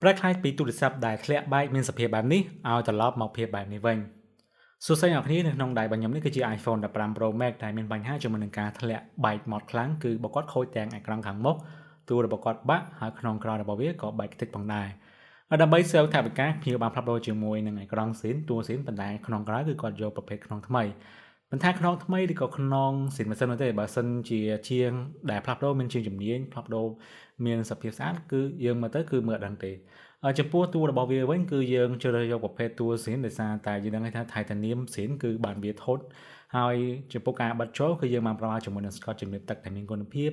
ប្រែក្លាយពីទូរស័ព្ទដែលធ្លាក់បែកមានសភាពបែបនេះឲ្យត្រឡប់មកភាពបែបនេះវិញសួស្តីអ្នកគ្នានៅក្នុងដៃរបស់ខ្ញុំនេះគឺជា iPhone 15 Pro Max ដែលមានបញ្ហាជាមួយនឹងការធ្លាក់បែកម៉ត់ខ្លាំងគឺបើគាត់ខូចទាំងអេក្រង់ខាងមុខតួរបស់គាត់បាក់ហើយក្នុងក្រោយរបស់វាក៏បែកខ្ទេចផងដែរហើយដើម្បី save ថវិកាភ្ញៀវបានផ្លាស់ប្ដូរជាមួយនឹងអេក្រង់ស៊ីនតួស៊ីនប៉ុន្តែក្នុងក្រោយគឺគាត់យកប្រភេទក្នុងថ្មីមិនថាខ្នងថ្មីឬក៏ខ្នងស៊ីនម៉ាស៊ីននោះទេបើសិនជាជាងដែលផ្លាស់ប្ដូរមានជាងជំនាញផ្លាស់ប្ដូរមានសភាពស្អាតគឺយើងមើលទៅគឺមើលអត់ដឹងទេចំពោះតួរបស់វាវិញគឺយើងជ្រើសរើសយកប្រភេទតួស៊ីនដោយសារតែយើងដឹងថា Titanium ស៊ីនគឺបានវាធន់ហើយចំពោះការបិទចូលគឺយើងបានប្រើជាមួយនឹង Scotch ជំនឿទឹកដែលមានគុណភាព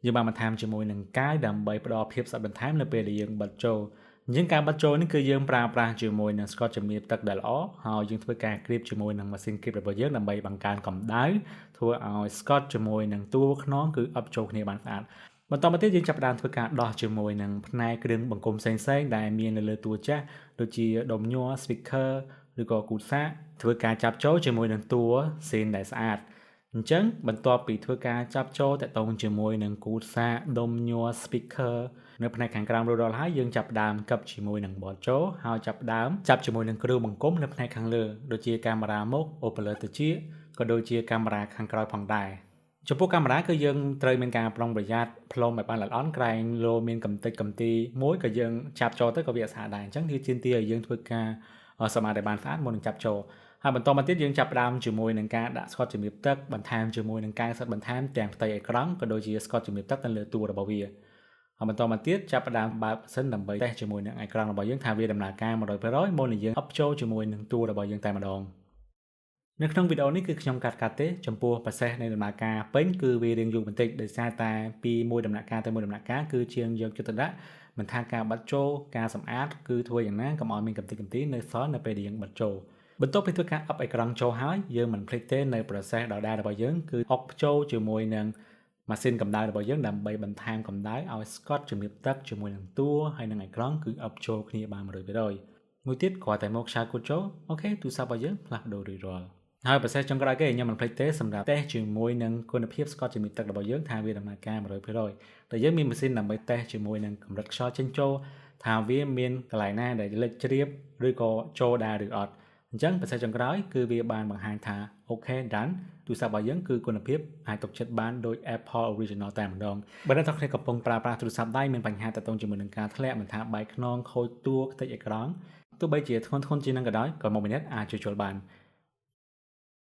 យើងបានបន្ថែមជាមួយនឹងកាវដើម្បីផ្ដល់ភាពស្អាតបន្ថែមនៅពេលដែលយើងបិទចូលអញ្ចឹងការបិទចូលនេះគឺយើងប្រើប្រាស់ជាមួយនឹង Scotch ជំនាញទឹកដែលល្អហើយយើងធ្វើការគ្រៀបជាមួយនឹងម៉ាស៊ីនគ្រៀបរបស់យើងដើម្បីបង្កើនកម្ដៅធ្វើឲ្យ Scotch ជាមួយនឹងតួខ្នងគឺអប់ចូលគ្នាបានស្អាតបន្តមកទៀតយើងចាប់ផ្ដើមធ្វើការដោះជាមួយនឹងផ្នែកគ្រឿងបង្គុំផ្សេងៗដែលមាននៅលើតួចាស់ដូចជាដុំញ័រ speaker ឬក៏គូទសាកធ្វើការចាប់ចូលជាមួយនឹងតួស៊ីនដែលស្អាតអញ្ចឹងបន្ទាប់ពីធ្វើការចាប់ចូលតកតងជាមួយនឹងគូទសាកដុំញ័រ speaker នៅផ្នែកខាងក្រោមរួចរាល់ហើយយើងចាប់ផ្ដើមកឹបជាមួយនឹងបតចូលហើយចាប់ផ្ដើមចាប់ជាមួយនឹងគ្រឿងបង្គុំនៅផ្នែកខាងលើដូចជាកាមេរ៉ាមុខអូប៉ាលើត្រចៀកក៏ដូចជាកាមេរ៉ាខាងក្រោយផងដែរចំពោះកាមេរ៉ាគឺយើងត្រូវមានការប្រុងប្រយ័ត្នផ្លុំឲ្យបានល្អន់ក្រែងលោមានកំតិចកំទីមួយក៏យើងចាប់ចូលទៅក៏វាអត់ស្អាតដែរអញ្ចឹងគឺទាមទារឲ្យយើងធ្វើការសម្អាតឲ្យបានស្អាតមុននឹងចាប់ចូលហើយបន្តមកទៀតយើងចាប់ផ្ដើមជាមួយនឹងការដាក់ស្កុតជំរាបទឹកបន្ថែមជាមួយនឹងការសិតបន្ថែមទាំងផ្ទៃអេក្រង់ក៏ដូចជាស្កុតជំរាបទឹកនៅលើតួរបស់វាហើយបន្តមកទៀតចាប់ផ្ដើមបើកម៉ាស៊ីនដើម្បីតេស្តជាមួយនឹងអេក្រង់របស់យើងថាវាដំណើរការ100%មុននឹងយើងអប់ចូលជាមួយនឹងតួរបស់យើងតែម្ដងនៅក្នុងវីដេអូនេះគឺខ្ញុំកាត់កាត់ទេចំពោះ process នៃដំណើរការពេញគឺវារៀងយូរបន្តិចដោយសារតែពីមួយដំណាក់កាលទៅមួយដំណាក់កាលគឺជាងយកចិត្តទុកដាក់មិនថាការបិទចូលការសម្អាតគឺធ្វើយ៉ាងណាកុំឲ្យមានកំទេចកំទីនៅសល់នៅពេលដែលយើងបិទចូលបន្ទាប់ពីធ្វើការអប់អេក្រង់ចូលហើយយើងមិនភ្លេចទេនៅ process ដដែលរបស់យើងគឺអុកចូលជាមួយនឹងម៉ាស៊ីនកម្ដៅរបស់យើងដើម្បីបន្ថែមកម្ដៅឲ្យស្កុតជំរាបទឹកជាមួយនឹងតួហើយនឹងអេក្រង់គឺអប់ចូលគ្នាបាន100%មួយទៀតគ្រាន់តែមកខ្សែគូតចូល OK ទូរស័ព្ទរបស់យើងផ្លាស់ប្ដូររួចរាល់ហើយប្រសេសចុងក្រោយគេខ្ញុំមិនភ្លេចទេសម្រាប់តេស្តជាមួយនឹងគុណភាពស្កុតជំរាបទឹករបស់យើងថាវាដំណើរការ100%តែយើងមានម៉ាស៊ីនដើម្បីតេស្តជាមួយនឹងកម្រិតខ្យល់ចេញចូលថាវាមានកន្លែងណាដែលលេចជ្រាបឬក៏ចូលដែរឬអត់អញ្ចឹងប្រសេសចុងក្រោយគឺវាបានបង្ហាញថា OK done ទូរស័ព្ទរបស់យើងគឺគុណភាពអាចទុកចិត្តបានដោយ Apple Original តែម្ដងបើអ្នកទាំងគ្នាកំពុងប្រើប្រាស់ទូរស័ព្ទដៃមានបញ្ហាទាក់ទងជាមួយនឹងការធ្លាក់មិនថាបែកខ្នងខូចតួខ្ទេចអេក្រង់ទោះបីជាធ្ងន់ធ្ងរជាងនឹងក៏ដោយក៏មកមីនិតអាចជួសជុលបាន។